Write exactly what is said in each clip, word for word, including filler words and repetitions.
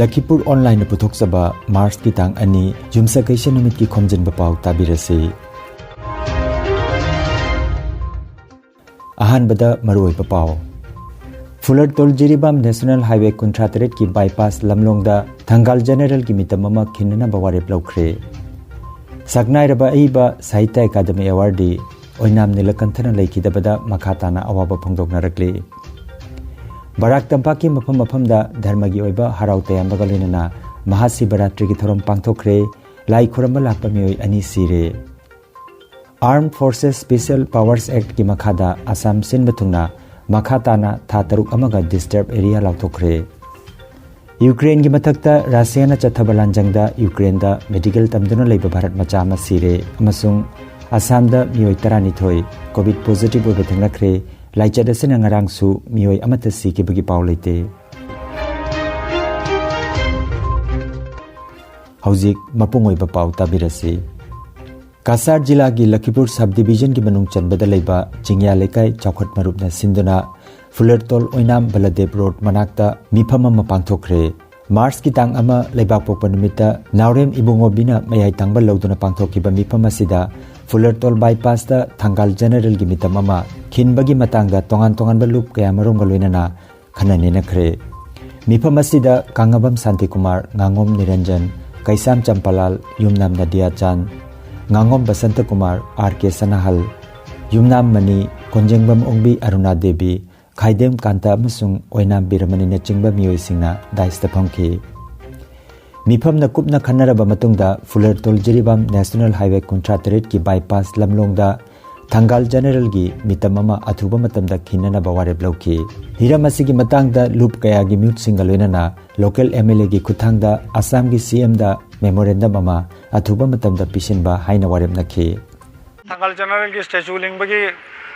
ꯂꯈꯤꯄꯨꯔ ꯑꯣꯟꯂꯥꯏꯟꯅ ꯄꯨꯊꯣꯛꯆꯕ ꯃꯥꯔꯆꯀꯤ ꯇꯥꯡ ꯑꯅꯤ, ꯌꯨꯝꯁꯀꯩꯁ ꯅꯨꯃꯤꯠꯀꯤ ꯈꯣꯝꯖꯤꯟꯕ ꯄꯥꯎ ꯇꯥꯕꯤꯔꯁꯤ꯫ ꯑꯍꯥꯟꯕꯗ ꯃꯔꯨꯑꯣꯏꯕ ꯄꯥꯎ꯫ ꯐꯨꯂꯔꯇꯣꯜ ꯖꯤꯔꯤꯕꯥꯝ ꯅꯦꯁꯅꯦꯜ ꯍꯥꯏꯋꯦ ꯀꯨꯟꯊ꯭ꯔꯥ ꯇꯔꯦꯠꯀꯤ ꯕꯥꯏꯄꯥꯁ ꯂꯝꯂꯣꯡꯗ ꯊꯪꯒꯥꯜ ꯖꯦꯅꯦꯔꯦꯜꯒꯤ ꯃꯤꯇꯝ ꯑꯃ ꯈꯤꯟꯅꯅꯕ ꯋꯥꯔꯦꯞ ꯂꯧꯈ꯭ꯔꯦ꯫ ꯁꯛꯅꯥꯏꯔꯕ ꯑꯏꯕ ꯁꯥꯍꯤꯇ꯭ꯌ ꯑꯦꯀꯥꯗꯃꯤ ꯑꯦꯋꯥꯔꯗꯤ ꯑꯣꯏꯅꯥꯝ ꯅꯤꯂꯀꯟꯊꯅ ꯂꯩꯈꯤꯗꯕꯗ ꯃꯈꯥ ꯇꯥꯅ ꯑꯋꯥꯕ ꯐꯣꯡꯗꯣꯛꯅꯔꯛꯂꯤ꯫ ꯕꯔꯥꯛ ꯇꯝꯄꯥꯛꯀꯤ ꯃꯐꯝ ꯃꯐꯝꯗ ꯙꯔꯃꯒꯤ ꯑꯣꯏꯕ ꯍꯔꯥꯎ ꯇꯌꯥꯝꯕꯒ ꯂꯣꯏꯅꯅ ꯃꯍꯥꯁꯤꯕꯔꯥꯇ꯭ꯔꯤꯒꯤ ꯊꯧꯔꯝ ꯄꯥꯡꯊꯣꯛꯈ꯭ꯔꯦ꯫ ꯂꯥꯏ ꯈꯨꯔꯝꯕ ꯂꯥꯛꯄ ꯃꯤꯑꯣꯏ ꯑꯅꯤ ꯁꯤꯔꯦ꯫ Armed Forces Special Powers Actꯀꯤ ꯃꯈꯥꯗ ꯑꯁꯥꯝ ꯁꯤꯟꯕ ꯊꯨꯡꯅ ꯃꯈꯥ ꯇꯥꯅ ꯊꯥ ꯇꯔꯨꯛ ꯑꯃꯒ ꯗꯤꯁꯇꯔꯕ ꯑꯦꯔꯤꯌꯥ ꯂꯥꯎꯊꯣꯛꯈ꯭ꯔꯦ꯫ ꯌꯨꯀ꯭ꯔꯦꯟꯒꯤ ꯃꯊꯛꯇ ꯔꯁꯤꯌꯥꯅ ꯆꯠꯊꯕ ꯂꯥꯟꯖꯪꯗ ꯌꯨꯀ꯭ꯔꯦꯟꯗ ꯃꯦꯗꯤꯀꯦꯜ ꯇꯝꯗꯨꯅ ꯂꯩꯕ ꯚꯥꯔꯠ ꯃꯆꯥ ꯑꯃ ꯁꯤꯔꯦ ꯑꯃꯁꯨꯡ ꯑꯁꯥꯝꯗ ꯃꯤꯑꯣꯏ ꯇꯔꯥꯅꯤꯊꯣꯏ ꯀꯣꯚꯤꯗ ꯄꯣꯖꯤꯇꯤꯚ ꯑꯣꯏꯕ ꯊꯦꯡꯅꯈ꯭ꯔꯦ꯫ ꯂꯥꯏꯆꯠ ꯑꯁꯤꯅ ꯉꯔꯥꯡꯁꯨ ꯃꯤꯑꯣꯏ ꯑꯃꯠꯇ ꯁꯤꯈꯤꯕꯒꯤ ꯄꯥꯎ ꯂꯩꯇꯦ꯫ ꯍꯧꯖꯤꯛ ꯃꯄꯨꯡ ꯑꯣꯏꯕ ꯄꯥꯎ ꯇꯥꯕꯤꯔꯁꯤ꯫ ꯀꯁꯥꯔ ꯖꯤꯂꯥꯒꯤ ꯂꯈꯤꯄꯨꯔ ꯁꯕ ꯗꯤꯕꯤꯖꯟꯒꯤ ꯃꯅꯨꯡ ꯆꯟꯕꯗ ꯂꯩꯕ ꯆꯤꯡꯌꯥ ꯂꯩꯀꯥꯏ ꯆꯥꯎꯈꯠ ꯃꯔꯨꯞꯅ ꯁꯤꯟꯗꯨꯅ ꯐꯨꯂꯔꯇꯣꯜ ꯑꯣꯏꯅꯥꯝ ꯕꯂꯗꯦꯕ ꯔꯣꯗ ꯃꯅꯥꯛꯇ ꯃꯤꯐꯝ ꯑꯃ ꯄꯥꯡꯊꯣꯛꯈ꯭ꯔꯦ꯫ ꯃꯥꯔꯆꯀꯤ ꯇꯥꯡ ꯑꯃ ꯂꯩꯕꯥꯛꯄꯣꯛꯄ ꯅꯨꯃꯤꯠꯇ ꯅꯥꯎꯔꯦꯝ ꯏꯕꯨꯡꯉꯣꯕꯤꯅ ꯃꯌꯥꯏ ꯊꯪꯕ ꯂꯧꯗꯨꯅ ꯄꯥꯡꯊꯣꯛꯈꯤꯕ ꯃꯤꯐꯝ ꯑꯁꯤꯗ ꯐꯨꯂꯔꯇꯣꯜ ꯕꯥꯏꯄꯥꯁꯇ ꯊꯪꯒꯥꯜ ꯖꯦꯅꯦꯔꯦꯜꯒꯤ ꯃꯤꯇꯝ ꯑꯃ ꯈꯤꯟꯕꯒꯤ ꯃꯇꯥꯡꯗ ꯇꯣꯉꯥꯟ ꯇꯣꯉꯥꯟꯕ ꯂꯨꯞ ꯀꯌꯥꯃꯔꯨꯝꯒ ꯂꯣꯏꯅꯅ ꯈꯟꯅ ꯅꯩꯅꯈ꯭ꯔꯦ꯫ ꯃꯤꯐꯝ ꯑꯁꯤꯗ ꯀꯥꯡꯉꯕꯝ ꯁꯥꯟꯇꯤꯀꯨꯃꯥꯔ, ꯉꯥꯉꯣꯝ ꯅꯤꯔꯟꯖꯟ, ꯀꯩꯁꯥꯝ ꯆꯝꯄꯥꯂꯥꯜ, ꯌꯨꯝꯅꯥꯝ ꯅꯗꯤꯌꯥꯆꯥꯟ, ꯉꯥꯉꯣꯝ ꯕꯁꯟꯇꯀꯨꯃꯥꯔ, ꯑꯥꯔ ꯀꯦ ꯁꯅꯥꯍꯜ, ꯌꯨꯝꯅꯥꯝ ꯃꯅꯤ, ꯀꯣꯟꯖꯦꯡꯕꯝ ꯑꯣꯡꯕꯤ ꯑꯔꯨꯅꯥ ꯗꯦꯕꯤ, ꯈꯥꯏꯗꯦꯝ ꯀꯥꯟꯇ ꯑꯃꯁꯨꯡ ꯑꯣꯏꯅꯥꯝ ꯕꯤꯔꯃꯅꯤꯅꯆꯤꯡꯕ ꯃꯤꯑꯣꯏꯁꯤꯡꯅ ꯗꯥꯏꯁꯇ ꯐꯝꯈꯤ꯫ ꯃꯤꯐꯝꯅ ꯀꯨꯞꯅ ꯈꯟꯅꯔꯕ ꯃꯇꯨꯡꯗ ꯐꯨꯂꯔꯇꯣꯜ ꯖꯤꯔꯤꯕꯥꯝ ꯅꯦꯁꯅꯦꯜ ꯍꯥꯏꯋꯦ ꯀꯨꯟꯊ꯭ꯔꯥ ꯇꯔꯦꯠꯀꯤ ꯕꯥꯏꯄꯥꯁ ꯂꯝꯂꯣꯡꯗ ꯊꯪꯒꯥꯜ ꯖꯦꯅꯦꯔꯦꯜꯒꯤ ꯃꯤꯇꯝ ꯑꯃ ꯑꯊꯨꯕ ꯃꯇꯝꯗ ꯈꯤꯟꯅꯅꯕ ꯋꯥꯔꯦꯞ ꯂꯧꯈꯤ꯫ ꯍꯤꯔꯝ ꯑꯁꯤꯒꯤ ꯃꯇꯥꯡꯗ ꯂꯨꯞ ꯀꯌꯥꯒꯤ ꯃꯤꯍꯨꯠꯁꯤꯡꯒ ꯂꯣꯏꯅꯅ ꯂꯣꯀꯦꯜ ꯑꯦꯝ ꯑꯦꯜ ꯑꯦꯒꯤ ꯈꯨꯠꯊꯥꯡꯗ ꯑꯁꯥꯝꯒꯤ ꯁꯤ ꯑꯦꯝꯗ ꯃꯦꯃꯣꯔꯦꯟꯗꯝ ꯑꯃ ꯑꯊꯨꯕ ꯃꯇꯝꯗ ꯄꯤꯁꯤꯟꯕ ꯍꯥꯏꯅ ꯋꯥꯔꯦꯞꯅꯈꯤ꯫ ꯊꯪꯒꯥꯜ ꯖꯦꯅꯦꯔꯦꯜꯒꯤ ꯁ꯭ꯇꯦꯆꯨ ꯂꯤꯡꯕꯒꯤ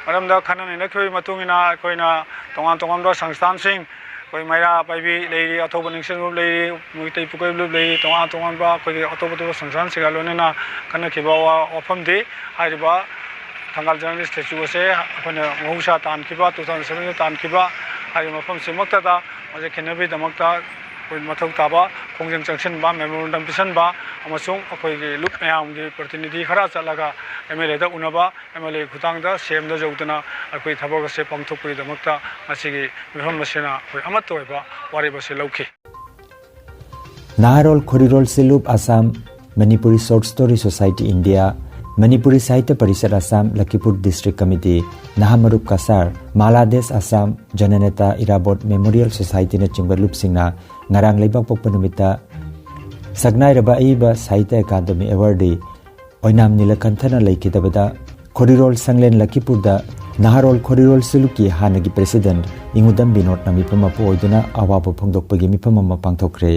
ꯃꯔꯝꯗ ꯈꯟꯅ ꯅꯩꯅꯈꯤꯕꯒꯤ ꯃꯇꯨꯡ ꯏꯟꯅ ꯑꯩꯈꯣꯏꯅ ꯇꯣꯉꯥꯟ ꯇꯣꯉꯥꯟꯕ ꯁꯪꯁꯊꯥꯟꯁꯤꯡ, ꯑꯩꯈꯣꯏ ꯃꯩꯔꯥ ꯄꯥꯏꯕꯤ ꯂꯩꯔꯤ, ꯑꯊꯧꯕ ꯅꯤꯡꯁꯤꯡ ꯂꯨꯞ ꯂꯩꯔꯤ, ꯃꯩꯇꯩ ꯄꯨꯀꯩ ꯂꯨꯞ ꯂꯩꯔꯤ, ꯇꯣꯉꯥꯟ ꯇꯣꯉꯥꯟꯕ ꯑꯩꯈꯣꯏꯒꯤ ꯑꯇꯣꯞ ꯑꯇꯣꯞꯄ ꯁꯪꯁꯊꯥꯟꯁꯤꯡꯒ ꯂꯣꯏꯅꯅ ꯈꯟꯅꯈꯤꯕ ꯋꯥ-, ꯋꯥꯐꯝꯗꯤ ꯍꯥꯏꯔꯤꯕ ꯊꯪꯒꯥꯜ ꯖꯦꯅꯦꯔꯦꯜ ꯁ꯭ꯇꯦꯆꯨ ꯑꯁꯦ ꯑꯩꯈꯣꯏꯅ ꯃꯍꯧꯁꯥ ꯇꯥꯟꯈꯤꯕ, ꯇꯨ ꯊꯥꯎꯖꯟ ꯁꯚꯦꯟꯗ ꯇꯥꯟꯈꯤꯕ ꯍꯥꯏꯔꯤꯕ ꯃꯐꯝꯁꯤꯃꯛꯇꯗ ꯃꯁꯤ ꯈꯤꯟꯅꯕꯒꯤꯗꯃꯛꯇ ꯑꯩꯈꯣꯏ ꯃꯊꯧ ꯇꯥꯕ ꯈꯣꯡꯖꯪ ꯆꯪꯁꯤꯟꯕ, ꯃꯦꯃꯣꯔꯦꯟꯗꯝ ꯄꯤꯁꯤꯟꯕ ꯑꯃꯁꯨꯡ ꯑꯩꯈꯣꯏꯒꯤ ꯂꯨꯞ ꯃꯌꯥꯝꯒꯤ ꯄ꯭ꯔꯇꯤꯅꯤꯙꯤ ꯈꯔ ꯆꯠꯂꯒ ꯑꯦꯝ ꯑꯦꯜ ꯑꯦꯗ ꯎꯅꯕ, ꯑꯦꯝ ꯑꯦꯜ ꯑꯦ ꯈꯨꯊꯥꯡꯗ ꯁꯤ ꯑꯦꯝꯗ ꯌꯧꯗꯨꯅ ꯑꯩꯈꯣꯏ ꯊꯕꯛ ꯑꯁꯦ ꯄꯥꯡꯊꯣꯛꯄꯒꯤꯗꯃꯛꯇ ꯉꯁꯤꯒꯤ ꯃꯤꯐꯝ ꯑꯁꯤꯅ ꯑꯩꯈꯣꯏ ꯑꯃꯠꯇ ꯑꯣꯏꯕ ꯋꯥꯔꯦꯞ ꯑꯁꯦ ꯂꯧꯈꯤ꯫ Naharol Khorirol Shinlup Assam, Manipuri short story society India, Manipuri Sahitya Parishad Assam, Lakhipur district committee, Naha Marup Cachar, ꯃꯥꯂꯥꯗꯦꯁ ꯑꯁꯥꯝ, ꯖꯅꯅꯦꯇꯥ ꯏꯔꯥꯕꯣꯠ ꯃꯦꯃꯣꯔꯤꯌꯦꯜ ꯁꯣꯁꯥꯏꯇꯤꯅꯆꯤꯡꯕ ꯂꯨꯞꯁꯤꯡꯅ ꯉꯔꯥꯡ ꯂꯩꯕꯥꯛꯄꯣꯛꯄ ꯅꯨꯃꯤꯠꯇ ꯁꯛꯅꯥꯏꯔꯕ ꯑꯏꯕ ꯁꯥꯍꯤꯇ꯭ꯌ ꯑꯦꯀꯥꯗꯃꯤ ꯑꯦꯋꯥꯔꯗꯤ ꯑꯣꯏꯅꯥꯝ ꯅꯤꯂꯀꯟꯊꯅ ꯂꯩꯈꯤꯗꯕꯗ ꯈꯣꯔꯤꯔꯣꯜ ꯁꯪꯂꯦꯟ ꯂꯈꯤꯄꯨꯔꯗ ꯅꯍꯥꯔꯣꯜ ꯈꯣꯔꯤꯔꯣꯜ ꯁꯤꯂꯨꯞꯀꯤ ꯍꯥꯟꯅꯒꯤ ꯄ꯭ꯔꯦꯁꯤꯗꯦꯟꯠ ꯏꯉꯨꯗꯝ ꯕꯤꯅꯣꯗꯅ ꯃꯤꯐꯝ ꯑꯃ ꯄꯨꯑꯣꯏꯗꯨꯅ ꯑꯋꯥꯕ ꯐꯣꯡꯗꯣꯛꯄꯒꯤ ꯃꯤꯐꯝ ꯑꯃ ꯄꯥꯡꯊꯣꯛꯈ꯭ꯔꯦ꯫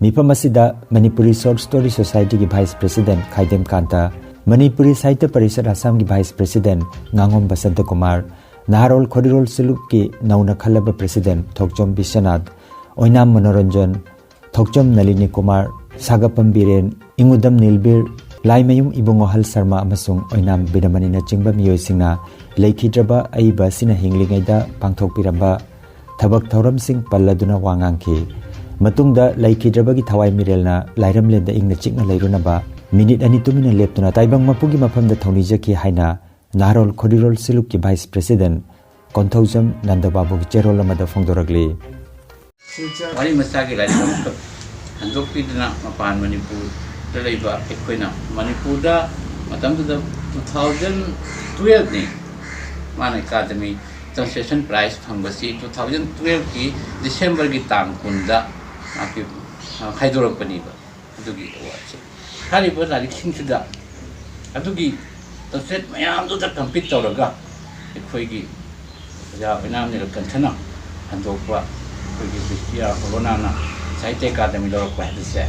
ꯃꯤꯐꯝ ꯑꯁꯤꯗ ꯃꯅꯤꯄꯨꯔꯤ ꯁꯣꯔꯠ ꯁ꯭ꯇꯣꯔꯤ ꯁꯣꯁꯥꯏꯇꯤꯒꯤ ꯚꯥꯏꯁ ꯄ꯭ꯔꯦꯁꯤꯗꯦꯟꯠ ꯈꯥꯏꯗꯦꯝ ꯀꯥꯟꯇ, ꯃꯅꯤꯄꯨꯔꯤ ꯁꯥꯍꯤꯇ꯭ꯌ ꯄꯔꯤꯁꯠ ꯑꯁꯥꯝꯒꯤ ꯚꯥꯏꯁ ꯄ꯭ꯔꯦꯁꯤꯗꯦꯟꯠ ꯉꯥꯉꯣꯝ ꯕꯁꯟꯇ ꯀꯨꯃꯥꯔ, ꯅꯍꯥꯔꯣꯜ ꯈꯣꯔꯤꯔꯣꯜ ꯁꯤꯂꯨꯞꯀꯤ ꯅꯧꯅ ꯈꯜꯂꯕ ꯄ꯭ꯔꯦꯁꯤꯗꯦꯟꯠ ꯊꯣꯛꯆꯣꯝ ꯕꯤꯁ꯭ꯋꯅꯥꯊ, ꯑꯣꯏꯅꯥꯝ ꯃꯅꯣꯔꯟꯖꯟ, ꯊꯣꯛꯆꯣꯝ ꯅꯂꯤꯅꯤ ꯀꯨꯃꯥꯔ, ꯁꯥꯒꯄꯝ ꯕꯤꯔꯦꯟ, ꯏꯉꯨꯗꯝ ꯅꯤꯜꯕꯤꯔ, ꯂꯥꯏꯃꯌꯨꯝ ꯏꯕꯨꯡꯉꯣ ꯍꯜ ꯁꯔꯃ ꯑꯃꯁꯨꯡ ꯑꯣꯏꯅꯥꯝ ꯕꯤꯔꯃꯅꯤꯅꯆꯤꯡꯕ ꯃꯤꯑꯣꯏꯁꯤꯡꯅ ꯂꯩꯈꯤꯗ꯭ꯔꯕ ꯑꯏꯕ ꯑꯁꯤꯅ ꯍꯤꯡꯂꯤꯉꯩꯗ ꯄꯥꯡꯊꯣꯛꯄꯤꯔꯝꯕ ꯊꯕꯛ ꯊꯧꯔꯝꯁꯤꯡ ꯄꯜꯂꯗꯨꯅ ꯋꯥ ꯉꯥꯡꯈꯤ꯫ ꯃꯇꯨꯡꯗ ꯂꯩꯈꯤꯗ꯭ꯔꯕꯒꯤ ꯊꯋꯥꯏ ꯃꯤꯔꯦꯜꯅ ꯂꯥꯏꯔꯝꯂꯦꯟꯗ ꯏꯪꯅ ꯆꯤꯛꯅ ꯂꯩꯔꯨꯅꯕ ꯃꯤꯅꯤꯠ ꯑꯅꯤ ꯇꯨꯃꯤꯟꯅ ꯂꯦꯞꯇꯨꯅ ꯇꯥꯏꯕꯪ ꯃꯄꯨꯒꯤ ꯃꯐꯝꯗ ꯊꯧꯅꯤꯖꯈꯤ ꯍꯥꯏꯅ ꯅꯍꯥꯔꯣꯜ ꯈꯣꯔꯤꯔꯣꯜ ꯁꯤꯂꯨꯞꯀꯤ ꯚꯥꯏꯁ ꯄ꯭ꯔꯦꯁꯤꯗꯦꯟꯠ ꯀꯣꯟꯊꯧꯖꯝ ꯅꯟꯗꯕꯥꯕꯨꯒꯤ ꯆꯦꯔꯣꯜ ꯑꯃꯗ ꯐꯣꯡꯗꯣꯔꯛꯂꯤ꯫ ꯋꯥꯔꯤ ꯃꯆꯥꯒꯤ ꯂꯥꯏꯔꯤꯛ ꯑꯃꯈꯛ ꯍꯟꯗꯣꯛꯄꯤꯗꯨꯅ ꯃꯄꯥꯟ ꯃꯅꯤꯄꯨꯔꯗ ꯂꯩꯕ ꯑꯩꯈꯣꯏꯅ ꯃꯅꯤꯄꯨꯔꯗ ꯃꯇꯝꯗꯨꯗ two thousand twelve ꯅꯤ ꯃꯥꯅ ꯑꯦꯀꯥꯗꯃꯤ ꯀꯟꯁꯦꯁꯟ ꯄ꯭ꯔꯥꯏꯖ ꯐꯪꯕꯁꯤ two thousand twelve ꯀꯤ ꯗꯤꯁꯦꯝꯕꯔꯒꯤ ꯇꯥꯡ ꯀꯨꯟꯗ ꯃꯍꯥꯛꯀꯤ, ꯑ, ꯈꯥꯏꯗꯣꯔꯛꯄꯅꯦꯕ꯫ ꯑꯗꯨꯒꯤ ꯑꯦꯋꯥꯔꯗꯁꯦ ꯍꯥꯏꯔꯤꯕ ꯂꯥꯏꯔꯤꯛꯁꯤꯡꯁꯤꯗ ꯑꯗꯨꯒꯤ ꯇꯧꯆꯦꯠ ꯃꯌꯥꯝꯗꯨꯗ ꯀꯝꯄꯤꯠ ꯇꯧꯔꯒ ꯑꯩꯈꯣꯏꯒꯤ ꯑꯣꯖꯥ ꯑꯣꯏꯅꯥꯝ ꯅꯤꯂꯀꯟꯊꯅ ꯍꯟꯗꯣꯛꯄ ꯑꯩꯈꯣꯏꯒꯤ ꯕꯤꯁꯇꯤꯌꯥ ꯀꯣꯔꯣꯅꯥꯅ ꯁꯥꯍꯤꯇ꯭ꯌ ꯑꯦꯀꯥꯗꯃꯤ ꯂꯧꯔꯛꯄ ꯍꯥꯏꯕꯁꯦ,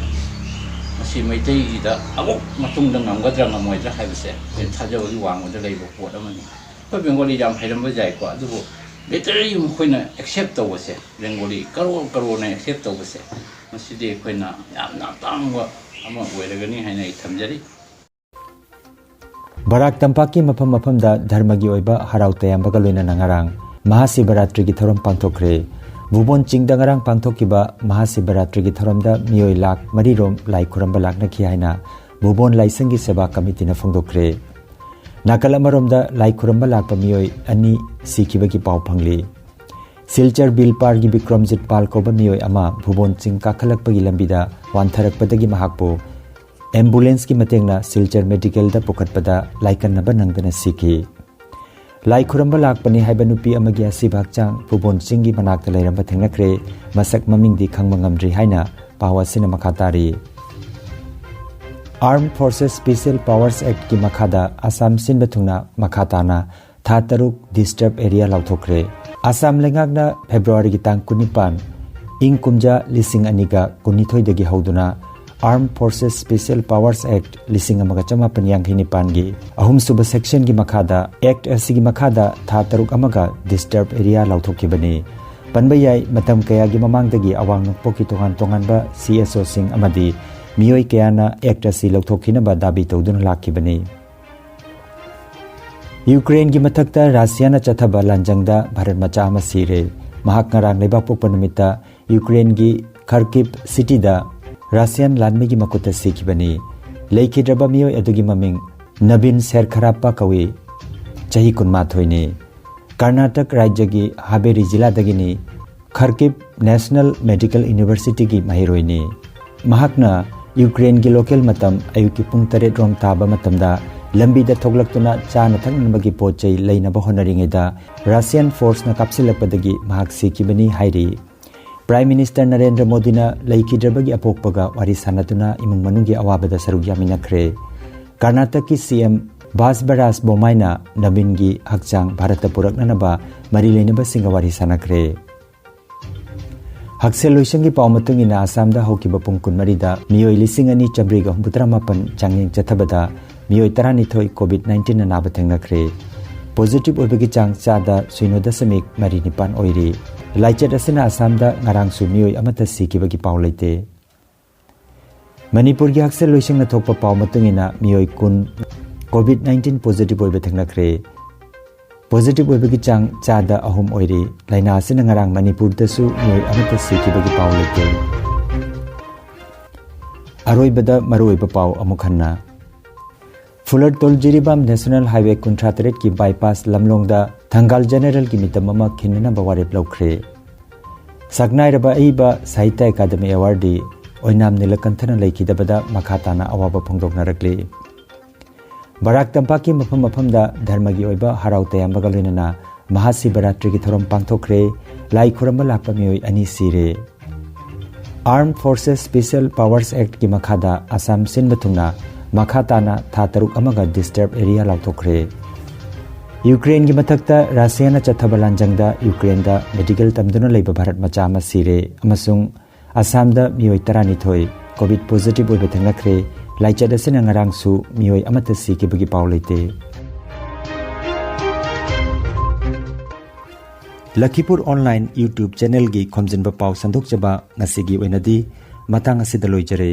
ꯃꯁꯤ ꯃꯩꯇꯩꯒꯤꯗ ꯑꯃꯨꯛ ꯃꯇꯨꯡꯗ ꯉꯝꯒꯗ꯭ꯔꯥ ꯉꯝꯃꯣꯏꯗ꯭ꯔꯥ ꯍꯥꯏꯕꯁꯦ ꯑꯩꯈꯣꯏ ꯊꯥꯖꯕꯒꯤ ꯋꯥꯡꯃꯗ ꯂꯩꯕ ꯄꯣꯠ ꯑꯃꯅꯤ꯫ ꯑꯩꯈꯣꯏ ꯕꯦꯡꯒꯣꯂꯤ ꯌꯥꯝ ꯍꯩꯔꯝꯕ ꯌꯥꯏꯀꯣ, ꯑꯗꯨꯕꯨ ꯂꯤꯇꯔꯦꯔꯤ ꯃꯈꯣꯏꯅ ꯑꯦꯛꯁꯦꯞ ꯇꯧꯕꯁꯦ, ꯕꯦꯡꯒꯣꯂꯤ ꯀꯔꯣꯔ ꯀꯔꯣꯔꯅ ꯑꯦꯛꯁꯦꯞ ꯇꯧꯕꯁꯦ, ꯃꯁꯤꯗꯤ ꯑꯩꯈꯣꯏꯅ ꯌꯥꯝꯅ ꯑꯇꯥꯡꯕ ꯑꯃ ꯑꯣꯏꯔꯒꯅꯤ ꯍꯥꯏꯅ ꯑꯩ ꯊꯝꯖꯔꯤ꯫ ꯕꯔꯥꯛ ꯇꯝꯄꯥꯛꯀꯤ ꯃꯐꯝ ꯃꯐꯝꯗ ꯙꯔꯃꯒꯤ ꯑꯣꯏꯕ ꯍꯔꯥꯎ ꯇꯌꯥꯝꯕꯒ ꯂꯣꯏꯅꯅ ꯉꯔꯥꯡ ꯃꯍꯥꯁꯤꯕꯔꯥꯇ꯭ꯔꯤꯒꯤ ꯊꯧꯔꯝ ꯄꯥꯡꯊꯣꯛꯈ꯭ꯔꯦ꯫ ꯚꯨꯕꯣꯟ ꯆꯤꯡꯗ ꯉꯔꯥꯡ ꯄꯥꯡꯊꯣꯛꯈꯤꯕ ꯃꯍꯥꯁꯤꯕꯔꯥꯇ꯭ꯔꯤꯒꯤ ꯊꯧꯔꯝꯗ ꯃꯤꯑꯣꯏ ꯂꯥꯈ ꯃꯔꯤ ꯔꯣꯝ ꯂꯥꯏ ꯈꯨꯔꯝꯕ ꯂꯥꯛꯅꯈꯤ ꯍꯥꯏꯅ ꯚꯨꯕꯣꯟ ꯂꯥꯏꯁꯪꯒꯤ ꯁꯦꯕꯥ ꯀꯃꯤꯇꯤꯅ ꯐꯣꯡꯗꯣꯛꯈ꯭ꯔꯦ꯫ ꯅꯥꯀꯜ ꯑꯃꯔꯣꯝꯗ, ꯂꯥꯏ ꯈꯨꯔꯝꯕ ꯂꯥꯛꯄ ꯃꯤꯑꯣꯏ ꯑꯅꯤ ꯁꯤꯈꯤꯕꯒꯤ ꯄꯥꯎ ꯐꯪꯂꯤ꯫ ꯁꯤꯜꯆꯔ ꯕꯤꯜꯄꯥꯔꯒꯤ ꯕꯤꯀ꯭ꯔꯝꯖꯤꯠ ꯄꯥꯜ ꯀꯧꯕ ꯃꯤꯑꯣꯏ ꯑꯃ ꯚꯨꯕꯣꯟ ꯆꯤꯡ ꯀꯥꯈꯠꯂꯛꯄꯒꯤ ꯂꯝꯕꯤꯗ ꯋꯥꯟꯊꯔꯛꯄꯗꯒꯤ ꯃꯍꯥꯛꯄꯨ ꯑꯦꯝꯕꯨꯂꯦꯟꯁꯀꯤ ꯃꯇꯦꯡꯅ ꯁꯤꯜꯆꯔ ꯃꯦꯗꯤꯀꯦꯜꯗ ꯄꯨꯈꯠꯄꯗ ꯂꯥꯏꯀꯟꯅꯕ ꯅꯪꯗꯅ ꯁꯤꯈꯤ꯫ ꯂꯥꯏ ꯈꯨꯔꯝꯕ ꯂꯥꯛꯄꯅꯤ ꯍꯥꯏꯕ ꯅꯨꯄꯤ ꯑꯃꯒꯤ ꯑꯁꯤꯕ ꯍꯛꯆꯥꯡ ꯚꯨꯕꯣꯟ ꯆꯤꯡꯒꯤ ꯃꯅꯥꯛꯇ ꯂꯩꯔꯝꯕ ꯊꯦꯡꯅꯈ꯭ꯔꯦ꯫ ꯃꯁꯛ ꯃꯃꯤꯡꯗꯤ ꯈꯪꯕ ꯉꯝꯗ꯭ꯔꯤ ꯍꯥꯏꯅ ꯄꯥꯎ ꯑꯁꯤꯅ ꯃꯈꯥ ꯇꯥꯔꯤ꯫ Armed Forces Special Powers Actꯀꯤ ꯃꯈꯥꯗ ꯑꯁꯥꯝ ꯁꯤꯟꯕ ꯊꯨꯡꯅ ꯃꯈꯥ ꯇꯥꯅ ꯊꯥ ꯇꯔꯨꯛ ꯗꯤꯁꯇꯔꯕ ꯑꯦꯔꯤꯌꯥ ꯂꯥꯎꯊꯣꯛꯈ꯭ꯔꯦ꯫ ꯑꯁꯥꯝ ꯂꯩꯉꯥꯛꯅ ꯐꯦꯕ꯭ꯔꯨꯋꯥꯔꯤꯒꯤ ꯇꯥꯡ ꯀꯨꯟꯅꯤꯄꯥꯟ, ꯏꯪ ꯀꯨꯝꯖꯥ ꯂꯤꯁꯤꯡ ꯑꯅꯤꯒ ꯀꯨꯟꯅꯤꯊꯣꯏꯗꯒꯤ ꯍꯧꯗꯨꯅ Armed Forces Special Powers Act ꯂꯤꯁꯤꯡ ꯑꯃꯒ ꯆꯃꯥꯄꯟ ꯌꯥꯡꯈꯩ ꯅꯤꯄꯥꯟꯒꯤ ꯑꯍꯨꯝꯁꯨꯕ ꯁꯦꯛꯁꯟꯒꯤ ꯃꯈꯥꯗ, ꯑꯦꯛꯠ ꯑꯁꯤꯒꯤ ꯃꯈꯥꯗ ꯊꯥ ꯇꯔꯨꯛ ꯑꯃꯒ ꯗꯤꯁꯇꯔꯕ ꯑꯦꯔꯤꯌꯥ ꯂꯥꯎꯊꯣꯛꯈꯤꯕꯅꯤ꯫ ꯄꯟꯕ ꯌꯥꯏ, ꯃꯇꯝ ꯀꯌꯥꯒꯤ ꯃꯃꯥꯡꯗꯒꯤ ꯑꯋꯥꯡ ꯅꯣꯡꯄꯣꯛꯀꯤ ꯇꯣꯉꯥꯟ ꯇꯣꯉꯥꯟꯕ ꯁꯤ ꯑꯦꯁ ꯑꯣꯁꯤꯡ ꯑꯃꯗꯤ ꯃꯤꯑꯣꯏ ꯀꯌꯥꯅ ꯑꯦꯛꯠ ꯑꯁꯤ ꯂꯧꯊꯣꯛꯈꯤꯅꯕ ꯗꯥꯕꯤ ꯇꯧꯗꯨꯅ ꯂꯥꯛꯈꯤꯕꯅꯤ꯫ ꯌꯨꯀ꯭ꯔꯦꯟꯒꯤ ꯃꯊꯛꯇ ꯔꯁꯤꯌꯥꯅ ꯆꯠꯊꯕ ꯂꯥꯟꯖꯪꯗ ꯚꯥꯔꯠ ꯃꯆꯥ ꯑꯃ ꯁꯤꯔꯦ꯫ ꯃꯍꯥꯛ ꯉꯔꯥꯡ ꯂꯩꯕꯥꯛꯄꯣꯛꯄ ꯅꯨꯃꯤꯠꯇ ꯌꯨꯀ꯭ꯔꯦꯟꯒꯤ ꯈꯔꯀꯤꯞ ꯁꯤꯇꯤꯗ ꯔꯁꯤꯌꯥꯟ ꯂꯥꯟꯃꯤꯒꯤ ꯃꯈꯨꯠꯇ ꯁꯤꯈꯤꯕꯅꯤ꯫ ꯂꯩꯈꯤꯗ꯭ꯔꯕ ꯃꯤꯑꯣꯏ ꯑꯗꯨꯒꯤ ꯃꯃꯤꯡ ꯅꯕꯤꯟ ꯁꯦꯔꯈꯔꯥꯞꯄ ꯀꯧꯏ꯫ ꯆꯍꯤ ꯀꯨꯟꯃꯥꯊꯣꯏꯅꯤ꯫ ꯀꯔꯅꯥꯇꯛ ꯔꯥꯖ꯭ꯌꯒꯤ ꯍꯥꯕꯦꯔꯤ ꯖꯤꯂꯥꯗꯒꯤꯅꯤ꯫ ꯈꯔꯀꯤꯞ ꯅꯦꯁꯅꯦꯜ ꯃꯦꯗꯤꯀꯦꯜ ꯌꯨꯅꯤꯚꯔꯁꯤꯇꯤꯒꯤ ꯃꯍꯩꯔꯣꯏꯅꯤ꯫ ꯃꯍꯥꯛꯅ ꯌꯨꯀ꯭ꯔꯦꯟꯒꯤ ꯂꯣꯀꯦꯜ ꯃꯇꯝ ꯑꯌꯨꯛꯀꯤ ꯄꯨꯡ ꯇꯔꯦꯠ ꯔꯣꯝ ꯇꯥꯕ ꯃꯇꯝꯗ ꯂꯝꯕꯤꯗ ꯊꯣꯛꯂꯛꯇꯨꯅ ꯆꯥꯅ ꯊꯛꯅꯕꯒꯤ ꯄꯣꯠ ꯆꯩ ꯂꯩꯅꯕ ꯍꯣꯠꯅꯔꯤꯉꯩꯗ ꯔꯁꯤꯌꯥꯟ ꯐꯣꯔꯁꯅ ꯀꯥꯞꯁꯤꯜꯂꯛꯄꯗꯒꯤ ꯃꯍꯥꯛ ꯁꯤꯈꯤꯕꯅꯤ ꯍꯥꯏꯔꯤ꯫ ꯄ꯭ꯔꯥꯏꯝ ꯃꯤꯅꯤꯁꯇꯔ ꯅꯔꯦꯟꯗ꯭ꯔ ꯃꯣꯗꯤꯅ ꯂꯩꯈꯤꯗ꯭ꯔꯕꯒꯤ ꯑꯄꯣꯛꯄꯒ ꯋꯥꯔꯤ ꯁꯥꯟꯅꯗꯨꯅ ꯏꯃꯨꯡ ꯃꯅꯨꯡꯒꯤ ꯑꯋꯥꯕꯗ ꯁꯔꯨꯛ ꯌꯥꯃꯤꯟꯅꯈ꯭ꯔꯦ꯫ ꯀꯔꯅꯥꯇꯛꯀꯤ ꯁꯤ ꯑꯦꯝ ꯕꯥꯁꯕꯔꯥꯖ ꯕꯣꯝꯃꯥꯏꯅ ꯅꯕꯤꯟꯒꯤ ꯍꯛꯆꯥꯡ ꯚꯥꯔꯠꯇ ꯄꯨꯔꯛꯅꯅꯕ ꯃꯔꯤ ꯂꯩꯅꯕꯁꯤꯡꯒ ꯋꯥꯔꯤ ꯁꯥꯟꯅꯈ꯭ꯔꯦ꯫ ꯍꯛꯁꯦꯜ ꯂꯣꯏꯁꯪꯒꯤ ꯄꯥꯎ ꯃꯇꯨꯡ ꯏꯟꯅ ꯑꯁꯥꯝꯗ ꯍꯧꯈꯤꯕ ꯄꯨꯡ ꯀꯨꯟꯃꯔꯤꯗ ꯃꯤꯑꯣꯏ ꯂꯤꯁꯤꯡ ꯑꯅꯤ ꯆꯥꯃꯔꯤꯒ ꯍꯨꯝꯐꯨꯇꯔꯥ ꯃꯥꯄꯟ ꯆꯥꯡꯌꯦꯡ ꯆꯠꯊꯕꯗ ꯃꯤꯑꯣꯏ ꯇꯔꯥꯅꯤꯊꯣꯏ ꯀꯣꯚꯤꯗ ꯅꯥꯏꯟꯇꯤꯟꯅ ꯅꯥꯕ ꯊꯦꯡꯅꯈ꯭ꯔꯦ꯫ ꯄꯣꯖꯤꯇꯤꯚ ꯑꯣꯏꯕꯒꯤ ꯆꯥꯡ ꯆꯥꯗ ꯁꯤꯅꯣ ꯗꯁꯃꯤꯛ ꯃꯔꯤ ꯅꯤꯄꯥꯟ ꯑꯣꯏꯔꯤ꯫ ꯂꯥꯏꯆꯠ ꯑꯁꯤꯅ ꯑꯁꯥꯝꯗ ꯉꯔꯥꯡꯁꯨ ꯃꯤꯑꯣꯏ ꯑꯃꯠꯇ ꯁꯤꯈꯤꯕꯒꯤ ꯄꯥꯎ ꯂꯩꯇꯦ꯫ ꯃꯅꯤꯄꯨꯔꯒꯤ ꯍꯛꯁꯦꯜ ꯂꯣꯏꯁꯪꯅ ꯊꯣꯛꯄ ꯄꯥꯎ ꯃꯇꯨꯡ ꯏꯟꯅ ꯃꯤꯑꯣꯏ ꯀꯨꯟ ꯀꯣꯚꯤꯗ ꯅꯥꯏꯟꯇꯤꯟ ꯄꯣꯖꯤꯇꯤꯚ ꯑꯣꯏꯕ ꯊꯦꯡꯅꯈ꯭ꯔꯦ꯫ ꯄꯣꯖꯤꯇꯤꯚ ꯑꯣꯏꯕꯒꯤ ꯆꯥꯡ ꯆꯥꯗ ꯑꯍꯨꯝ ꯑꯣꯏꯔꯤ꯫ ꯂꯥꯏꯅꯥ ꯑꯁꯤꯅ ꯉꯔꯥꯡ ꯃꯅꯤꯄꯨꯔꯗꯁꯨ ꯃꯤꯑꯣꯏ ꯑꯃꯠꯇ ꯁꯤꯈꯤꯕꯒꯤ ꯄꯥꯎ ꯂꯩꯇꯦ꯫ ꯑꯔꯣꯏꯕꯗ ꯃꯔꯨꯑꯣꯏꯕ ꯄꯥꯎ ꯑꯃꯨꯛ ꯍꯟꯅ꯫ ꯐꯨꯂꯔ ꯇꯣꯜ ꯖꯤꯔꯤꯕꯥꯝ ꯅꯦꯁꯅꯦꯜ ꯍꯥꯏꯋꯦ ꯀꯨꯟꯊ꯭ꯔꯥ ꯇꯔꯦꯠꯀꯤ ꯕꯥꯏꯄꯥꯁ ꯂꯝꯂꯣꯡꯗ ꯊꯪꯒꯥꯜ ꯖꯦꯅꯦꯔꯦꯜꯒꯤ ꯃꯤꯇꯝ ꯑꯃ ꯈꯤꯟꯅꯅꯕ ꯋꯥꯔꯦꯞ ꯂꯧꯈ꯭ꯔꯦ꯫ ꯁꯛꯅꯥꯏꯔꯕ ꯑꯏꯕ ꯁꯥꯍꯤꯇ꯭ꯌ ꯑꯦꯀꯥꯗꯃꯤ ꯑꯦꯋꯥꯔꯗꯤ ꯑꯣꯏꯅꯥꯝ ꯅꯤꯂꯀꯟꯊꯅ ꯂꯩꯈꯤꯗꯕꯗ ꯃꯈꯥ ꯇꯥꯅ ꯑꯋꯥꯕ ꯐꯣꯡꯗꯣꯛꯅꯔꯛꯂꯤ꯫ ꯕꯔꯥꯛ ꯇꯝꯄꯥꯛꯀꯤ ꯃꯐꯝ ꯃꯐꯝꯗ ꯙꯔꯃꯒꯤ ꯑꯣꯏꯕ ꯍꯔꯥꯎ ꯇꯌꯥꯝꯕꯒ ꯂꯣꯏꯅꯅ ꯃꯍꯥꯁꯤꯕꯔꯥꯇ꯭ꯔꯤꯒꯤ ꯊꯧꯔꯝ ꯄꯥꯡꯊꯣꯛꯈ꯭ꯔꯦ꯫ ꯂꯥꯏ ꯈꯨꯔꯝꯕ ꯂꯥꯛꯄ ꯃꯤꯑꯣꯏ ꯑꯅꯤ ꯁꯤꯔꯦ꯫ Armed Forces Special Powers Act ꯀꯤ ꯃꯈꯥꯗ ꯑꯁꯥꯝ ꯁꯤꯟꯕ ꯊꯨꯡꯅ ꯃꯈꯥ ꯇꯥꯅ ꯊꯥ ꯇꯔꯨꯛ ꯑꯃꯒ ꯗꯤꯁꯇꯔꯕ ꯑꯦꯔꯤꯌꯥ ꯂꯥꯎꯊꯣꯛꯈ꯭ꯔꯦ꯫ ꯌꯨꯀ꯭ꯔꯦꯟꯒꯤ ꯃꯊꯛꯇ ꯔꯁꯤꯌꯥꯅ ꯆꯠꯊꯕ ꯂꯥꯟꯖꯪꯗ ꯌꯨꯀ꯭ꯔꯦꯟꯗ ꯃꯦꯗꯤꯀꯦꯜ ꯇꯝꯗꯨꯅ ꯂꯩꯕ ꯚꯥꯔꯠ ꯃꯆꯥ ꯑꯃ ꯁꯤꯔꯦ ꯑꯃꯁꯨꯡ ꯑꯁꯥꯝꯗ ꯃꯤꯑꯣꯏ ꯇꯔꯥꯅꯤꯊꯣꯏ ꯀꯣꯚꯤꯗ ꯄꯣꯖꯤꯇꯤꯚ ꯑꯣꯏꯕ ꯊꯦꯡꯅꯈ꯭ꯔꯦ꯫ ꯂꯥꯏꯆꯠ ꯑꯁꯤꯅ ꯉꯔꯥꯡꯁꯨ ꯃꯤꯑꯣꯏ ꯑꯃꯠꯇ ꯁꯤꯈꯤꯕꯒꯤ ꯄꯥꯎ ꯂꯩꯇꯦ꯫ ꯂꯈꯤꯄꯨꯔ ꯑꯣꯟꯂꯥꯏꯟ YouTube ꯆꯦꯅꯦꯜꯒꯤ ꯈꯣꯝꯖꯤꯟꯕ ꯄꯥꯎ ꯁꯟꯗꯣꯛꯆꯕ ꯉꯁꯤꯒꯤ ꯑꯣꯏꯅꯗꯤ ꯃꯇꯥꯡ ꯑꯁꯤꯗ ꯂꯣꯏꯖꯔꯦ꯫